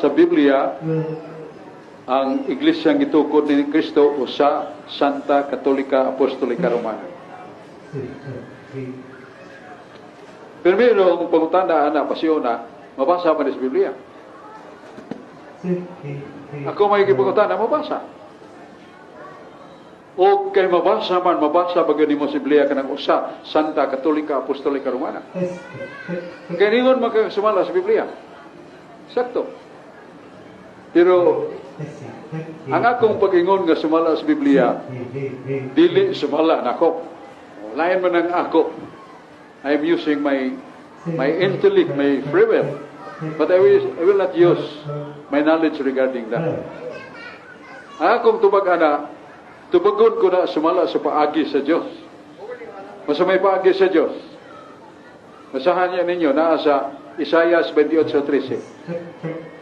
sa Biblia ang iglesia gitukod ni Kristo usa, Santa Katolika Apostolika Romana. Pero ang pangutana ana pasiona, mabasa man sa Biblia. Ako may gipangutana, mabasa. O kay mabasa man, mabasa ba gyud nimo sa Biblia kanang usa, Santa Katolika Apostolika Romana? Kay ningon makasumala sa Biblia. Sakto. Pero ang akong pag-ingon nga sumala sa Biblia, dili sumala nako. Lain man ang ako. I am using my intellect, my free will. But I will not use my knowledge regarding that. Ang akong tubag ana, tubagon ko na sumala sa paagi sa Diyos. Masa may paagi sa Diyos? Basahan niya ninyo, naa sa Isaiah 28:13.